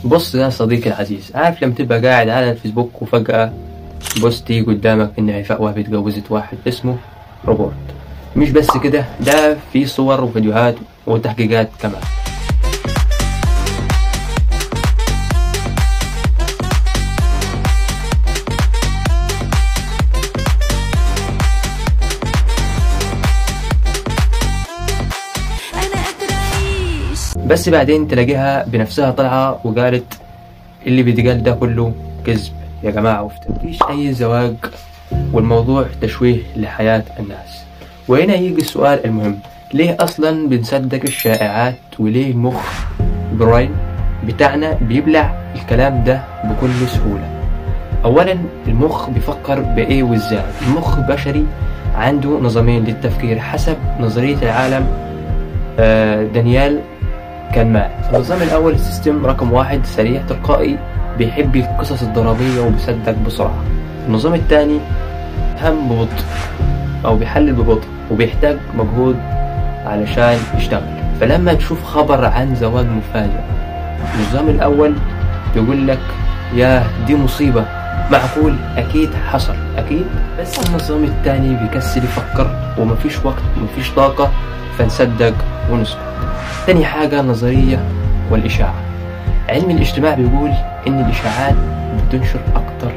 بص يا صديقي العزيز، عارف لما تبقى قاعد على الفيسبوك وفجأة post يجي قدامك إن هيفاء وهبي اتجوزت واحد اسمه روبرت؟ مش بس كده، ده في صور وفيديوهات وتحقيقات كمان. بس بعدين تلاقيها بنفسها طالعة وقالت اللي بيتقال ده كله كذب يا جماعة، مفيش أي زواج والموضوع تشويه لحياة الناس. وهنا يجي السؤال المهم، ليه أصلا بنصدق الشائعات؟ وليه المخ براين بتاعنا بيبلع الكلام ده بكل سهولة؟ أولا المخ بيفكر بإيه وإزاي. المخ بشري عنده نظامين للتفكير حسب نظرية العالم دانيال كان. النظام الأول system رقم 1 سريع تلقائي، بيحب القصص الدرامية وبيصدق بسرعة. النظام الثاني هم ببطء أو بيحلل ببطء وبيحتاج مجهود علشان يشتغل. فلما تشوف خبر عن زواج مفاجئ، النظام الأول بيقول لك يا دي مصيبة، معقول، أكيد حصل، أكيد. بس النظام الثاني بيكسل يفكر ومفيش وقت ومفيش طاقة، فنصدق ونسكت. تاني حاجة النظرية والإشاعة. علم الاجتماع بيقول إن الإشاعات بتنشر أكتر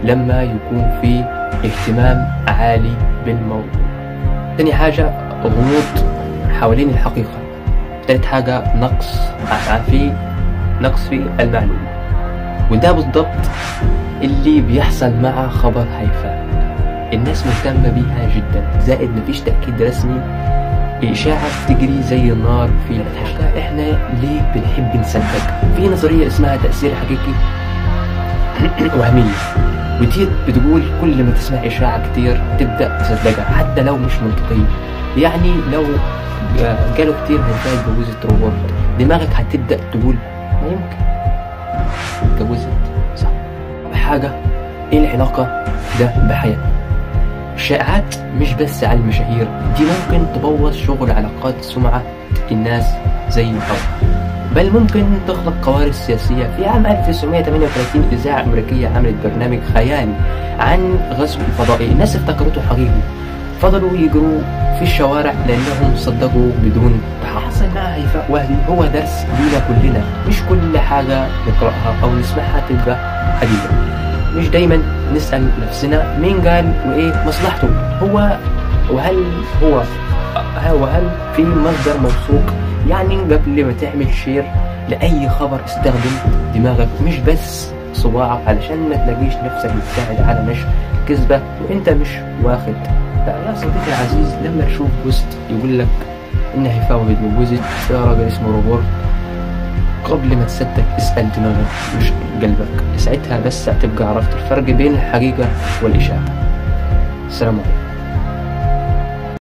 لما يكون في اهتمام عالي بالموضوع. تاني حاجة غموض حوالين الحقيقة. تالت حاجة نقص في المعلومة. وده بالضبط اللي بيحصل مع خبر هيفاء، الناس مهتمة بيها جدا، زائد مفيش تأكيد رسمي، الإشاعة بتجري زي النار في الحشرة. احنا ليه بنحب نصدق؟ في نظرية اسمها تأثير حقيقي وهمية، ودي بتقول كل ما تسمع إشاعة كتير تبدأ تصدقها حتى لو مش منطقية. يعني لو قالوا كتير هيفاء اتجوزت روبرت، دماغك هتبدأ تقول ما يمكن اتجوزت، صح. حاجة ايه العلاقة ده بحياتنا؟ الشائعات مش بس على المشاهير، دي ممكن تبوظ شغل، علاقات، سمعة الناس زي الأول، بل ممكن تخلق كوارث سياسية. في عام 1938 إذاعة أمريكية عملت برنامج خيالي عن غزو فضائي، الناس افتكرته حقيقي، فضلوا يجروا في الشوارع لأنهم صدقوا بدون تحقق. حصل مع هيفاء وهبي هو درس لينا كلنا، مش كل حاجة نقرأها أو نسمعها تبقى حقيقة. مش دايما نسأل نفسنا مين قال وإيه مصلحته، هو وهل هو وهل في مصدر موثوق. يعني قبل ما تعمل share لأي خبر استخدم دماغك مش بس صباعك، علشان ما تلاقيش نفسك بتساعد على نشر كذبة وانت مش واخد. يا صديقي العزيز، لما تشوف post يقول لك إن هيفاء وهبي اتجوزت يا راجل اسمه روبرت، قبل ما تصدق اسأل دماغك مش قلبك، ساعتها بس هتبقى عرفت الفرق بين الحقيقة والإشاعة. السلام عليكم.